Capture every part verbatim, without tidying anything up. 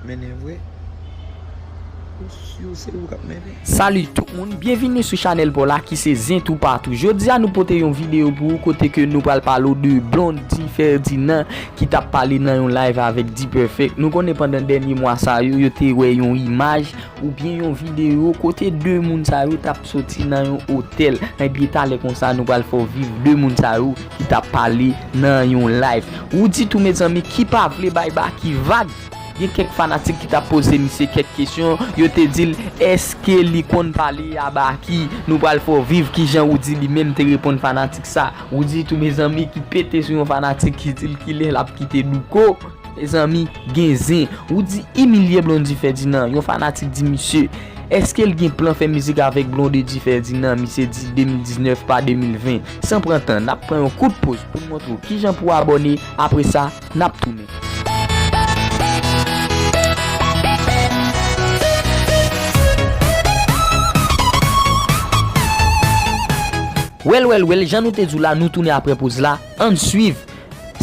Mennen vre. Ou si w se ou k ap mennen. Salut tout moun, byenvini sou chanèl pa w la ki se Zen Toupatou. Jodi a nou pote yon videyo pou ou kote ke nou pral pale w de Blondy Ferdinand ki t ap pale nan yon live avèk D-Perfect. Nou konnen pandan dènye mwa sa yo, yo te wè yon imaj oubyen yon videyo kote de moun sa yo t ap soti nan yon otèl. Ebyen talè konsa nou pral fè w viv de moun sa yo ki t ap pale nan yon live. Ou di tou mezanmi ki pa vle bay Baky vag. Gen kèk fanatik ki t ap poze misye kèk kesyon, yo te di l èske li konn pale a Baky? Nou pral fè w viv kijan Roody li menm te reponn fanatik sa. Roody tou mezanmi ki pete sou yon fanatik ki di l kilè l ap kite Douko. Mezanmi, gen zen. Roody imilye Blondy Ferdinand, yon fanatik di misye èske l gen plan fè mizik avèk Blondedy Ferdinand, misye di de mil diznèf pa de mil ven. San pran tan, n ap pran yon kout poz pou n montre w kijan pou w abòne, apre sa, n ap tounen. Well, well, well, jan nou te di w la, nou tounen apre poz la, ann swiv.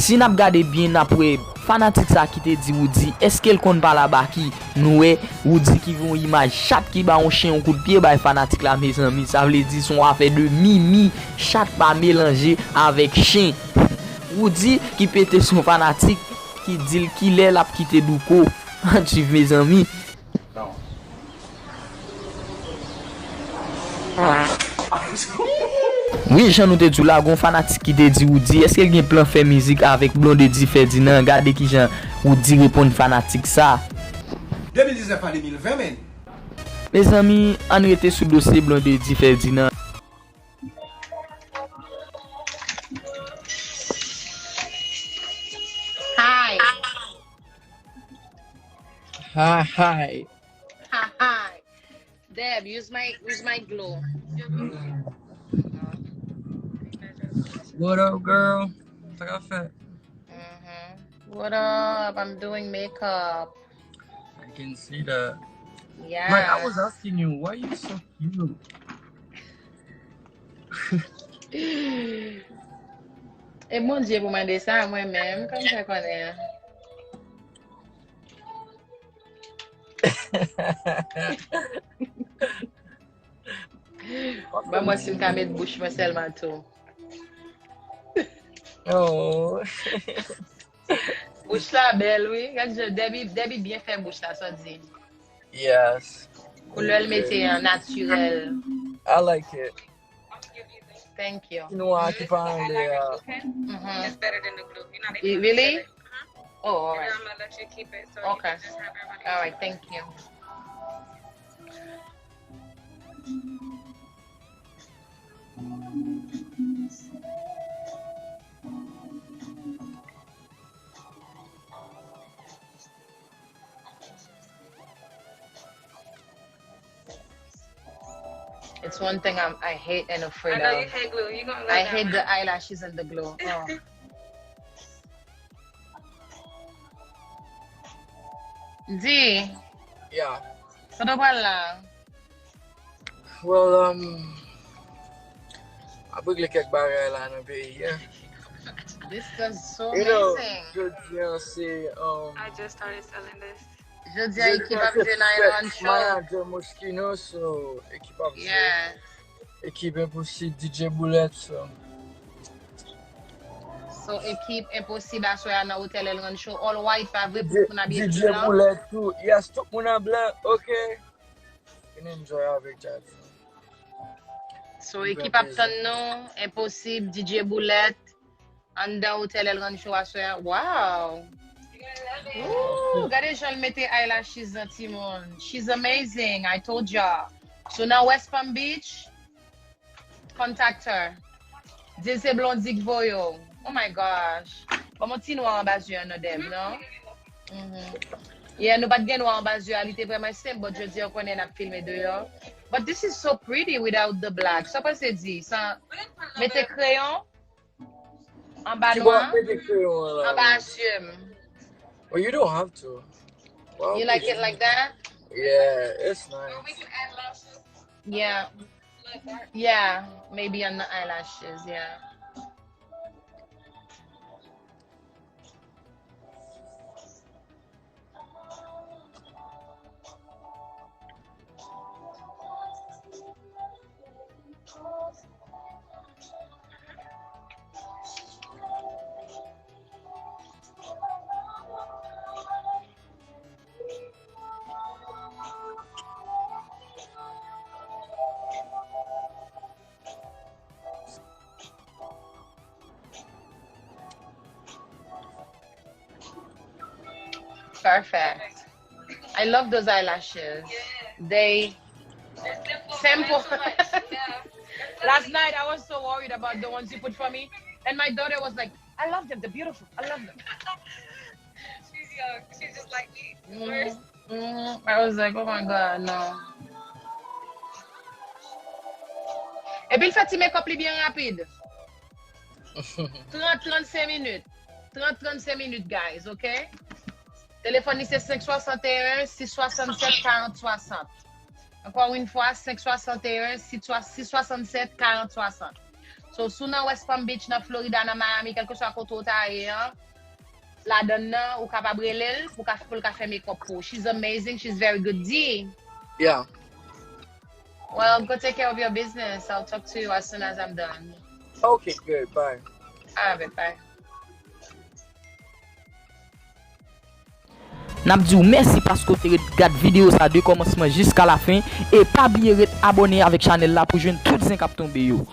Si n ap gade byen, n ap wè fanatik sa ki te di Roody èske l konn pale a Baky. Nou wè Roody ki voye yon imaj chat ki ba yon chen yon kout pye bay fanatik la, mezanmi. Sa vle di se yon afè de mimi, chat pa melanje avèk chen. Roody ki pete sou yon fanatik ki di l kilè l ap kite Douko. Ann swiv, mezanmi. Wi, jan nou te di w la, gen yon fanatik ki te di Roody èske l gen plan fè mizik avèk Blondedy Ferdinand. Gade kijan Roody reponn fanatik sa. de mil diznèf a de mil ven, men. Mezanmi, ann rete sou dosye Blondedy Ferdinand. Hi. Hi, hi. Hi, hi. Deb, use my use my glow. What up, girl? Sa ka fè? Mm-hmm. What up? I'm doing makeup. I can see that. Yeah. Right, I was asking you, why you so cute? E Bondye pou mande sa mwen menm, kòm sa konnen. Ban mwen si m ka met bouch mwen sèlman tou. Oh. Bouch la bèl wi. Gad jan Debbie, Debbie byen fè bouch la, sa w di. Yes. Koulè l mete an natirèl. I like it. Thank you. Ti nwa ki pa anlè a. Mhm. Really? Oh, all right. Okay. All right, thank you. It's one thing I'm, I hate and afraid I know of. You hate glue. You gonna I love hate that the one. Eyelashes and the glow. Oh. Di, Yeah. kote w pral la? Well, um, ap regle kèk bagay la nan peyi a. This is so You know, amazing. Jodi a se, um, I just started selling this. Jodi a ekip ap jwe nan Island Show. Manager Moschino, so ekip ap jwe. Yeah. Ekip Enposib, D J Bullet, so. So ekip Enposib aswè a nan Hotel El Rancho. All white, pa vre pou moun abye D J blan. Bullet tou. Yes, tout moun an blan, ok. Vin enjoy avèk jazz. So ekip ap tann nou, Enposib, D J Bullet, anndan Hotel El Rancho aswè a. Wow! Ooh, gade jan l mete eyelashes nan timoun. She's amazing, I told y'all. So nan West Palm Beach, contact her. Di l se Blondy k voye w. Oh my gosh. Ban m yon ti nwa anba zye an non, Deb, non? Mhm. Yeah, nou pa t gen nwa anba zye a, li te vrèman senp, but jodi a w konnen n ap filme deyò. But this is so pretty without the black. Sa w panse di? San mete kreyon anba Ki nwa, bò mete kreyon an la? Anba zye m. Well, you don't have to. Why You would like you? It like that? Yeah, it's nice. Yeah. Yeah, maybe on the eyelashes, yeah. Perfect. I love those eyelashes. They simple. Last night I was so worried about the ones you put for me, and my daughter was like, "I love them. They're beautiful. I love them." She's young. She's just like me. Mm, mm. I was like, "Oh my God, no." Epi l fè ti make-up li byen rapid. Trant, trannsenk minit. Trant, trannsenk minit, guys, ok? Telefòn li se senk swasanteyen, sis swasannsèt, karant swasant. Encore une fois, senk swasanteyen, sis swasannsèt, karant swasant. So, si w nan West Palm Beach, nan Florida, nan Miami, kèlkeswa kote w ta ye an, ladan nan, ou kapab rele l pou ka, pou l ka fè make-up pou ou. She's amazing, she's very good. D. Yeah. Well, go take care of your business. I'll talk to you as soon as I'm done. Okay, good. Bye. All right, bye. N ap di w mèsi paske w te ret gad videyo sa de kòmansman jiska lafen e pa bliye ret abòne avèk chanèl la pou jwenn tout zen k ap tonbe yo.